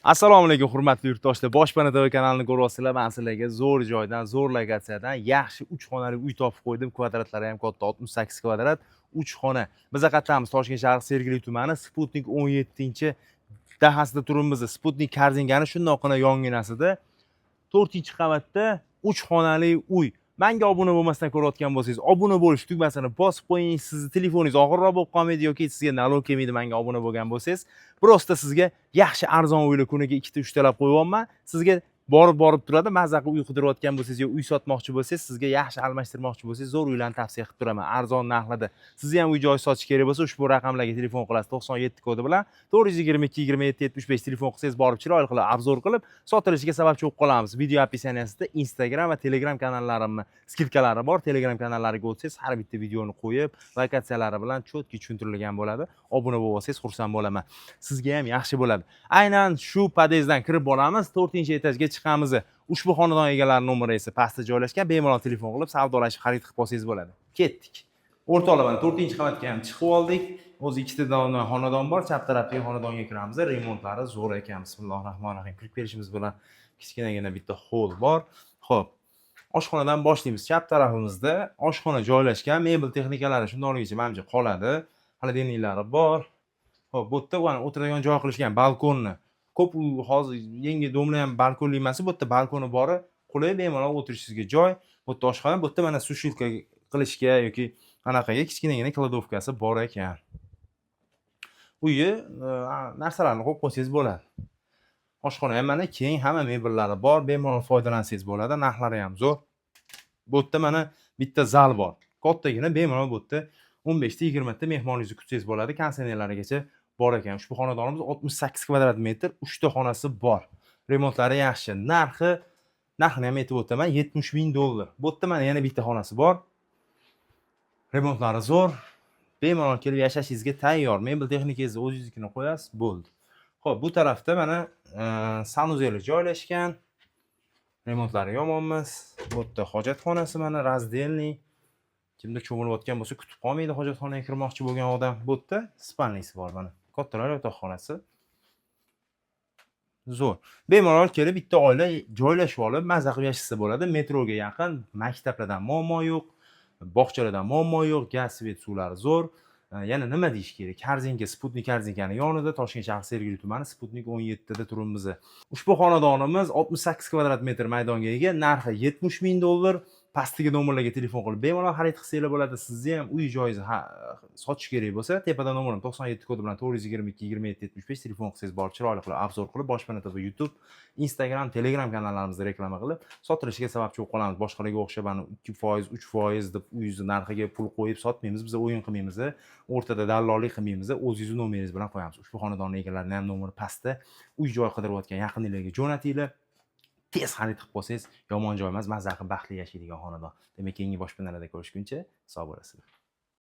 Assalomu alaykum, hurmatli yurtdoshlar. Boshpana TV kanalini ko'ryapsizlar. Men sizlarga zo'r joydan, zo'r lokatsiyadan yaxshi 3 xonali uy topib qo'ydim. Kvadratlari ham katta, 68 kvadrat, 3 xona. Biz qayerdamiz? Toshkent shahri, Sergeli tumani, Sputnik 17 dahasida turibmiz. Sputnik korzinkani shundoqqina yonginasida 4-qavatda 3 xonali uy. Menga obuna bo'lmasdan ko'rayotgan bo'lsangiz, obuna bo'lish tugmasini bosib qo'ying. Sizni telefoningiz og'irroq bo'lib qolmaydi yoki sizga налог kelmaydi menga obuna bo'lgan bo'lsangiz. Просто sizga yaxshi arzon uylar kuniga ikkita, uchtalab qo'yyapman. Sizga borib borib turadi. Maza qilib uy qidirayotgan bo'lsangiz yo uy sotmoqchi bo'lsangiz, sizga yaxshi almashtirmoqchi bo'lsangiz, zo'r uylarni tavsiya qilib turaman arzon narxlarda. Sizni ham uy joy sotish kerak bo'lsa, ushbu raqamlarga telefon qilasiz: 97 kodi bilan 422 27 75. Telefon qilsangiz, borib chiroyli qilib обзор qilib, sotilishiga sababchi bo'lib qolamiz. Video описания sida Instagram va Telegram kanallarimni ссылка lari bor. Telegram kanallariga o'tsangiz, har bitta videoni qo'yib, lokatsiyalari bilan четкий tushuntirilgan bo'ladi. Obuna bo'lib olsangiz, xursand bo'laman, sizga ham yaxshi bo'ladi. Aynan shu podyezddan kirib boramiz, to'rtinchi etajga chiqamiz. Ushbu xonadon egalari nomeri esa pastda joylashgan. Bemalol telefon qilib, savdolashib, xarid qilib olsangiz bo'ladi. Ketdik, o'rtoqlar. Mana, to'rtinchi qavatga ham chiqib oldik. O'zi ikkita dona xonadon bor. Chap tarafdagi xonadonga kiramiz. Remontlari zo'r ekan. Bismillohi rohmanir rohim. Kirib kelishimiz bilan kichkinagina bitta hol bor. Ho'p, oshxonadan boshlaymiz. Chap tarafimizda oshxona joylashgan. Mebel texnikalari shundoqligicha, manimcha, qoladi. Холодильник lari bor. Ho'p, bu yerda mana o'tiradigan joy qilishgan, balkonni. Ko'p uy hozir, yangi дом lar ham balkonli emas. Bu yerda balkoni bori qulay, bemalol o'tirishingizga joy. Bu yerda oshxona, bu yerda mana сушилка qilishga yoki anaqaga kichkinagina кладовка si bor ekan. Uyi narsalarni qo'yib qo'ysangiz bo'ladi. Oshxona ham mana keng, hamma mebellari bor, bemalol foydalansangiz bo'ladi. Narxlari ham zo'r. Bu yerda mana bitta zal bor kattagina. Bemalol bu yerda 15 ta, 20 ta mehmoningizni kutsangiz bo'ladi. Konditsionerlarigacha bor ekan. Ushbu xonadonimiz 68 kvadrat metr, uchta xonasi bor, remontlari yaxshi. Narxini ham aytib o'taman: 70 000 dollar. Bu yerda mana yana bitta xonasi bor, remontlari zo'r, bemalol kelib yashashingizga tayyor. Mebel texnikangizni o'zingiznikini qo'yasiz, bo'ldi. Ho'p, bu tarafda mana санузел i joylashgan, remontlari yomon emas. Bu yerda hojatxonasi mana раздельный. Kimdir cho'milayotgan bo'lsa, kutib qolmaydi hojatxonaga kirmoqchi bo'lgan odam. Bu yerda спальный si bor, mana kattaroq yotoqxonasi, zo'r. Bemalol kelib, bitta oila joylashib olib, maza qilib yashasa bo'ladi. Metroga yaqin, maktablardan muammo yo'q, bog'chalardan muammo yo'q, gaz, свет, suvlari zo'r. Yana nima deyish kerak? Korzinka, Sputnik korzinkani yonida, Toshkent shahri, Sergeli tumani, Sputnik 17 da turibmiz. Ushbu xonadonimiz 68 kvadrat metr maydonga ega, narxi 70 000 dollar. Pastdagi nomerlarga telefon qilib, bemalol xarid qilsanglar bo'ladi. Sizni ham uy joyingizni sotish kerak bo'lsa, tepada nomerim: 97 kodi bilan 422 27 75. Telefon qilsangiz, borib chiroyli qilib обзор qilib, Boshpana TV YouTube, Instagram, Telegram kanallarimizda reklama qilib, sotilishiga sababchi bo'lib qolamiz. Boshqalarga o'xshab ani 2%, 3% deb uyingizni narxiga pul qo'yib sotmaymiz. Biz o'yin qilmaymiz, o'rtada dallollik qilmaymiz, o'zingizni nomeringiz bilan qo'yamiz. Ushbu xonadonni egalarini ham nomeri pastda. Uy joy qidirayotgan yaqininglarga jo'natinglar. Tez xarid qilib qo'ysangiz, yomon joy emas, maza qilib baxtli yashaydigan xonadon. Demak, keyingi boshpanalarda ko'rishguncha sog' bo'lasizlar.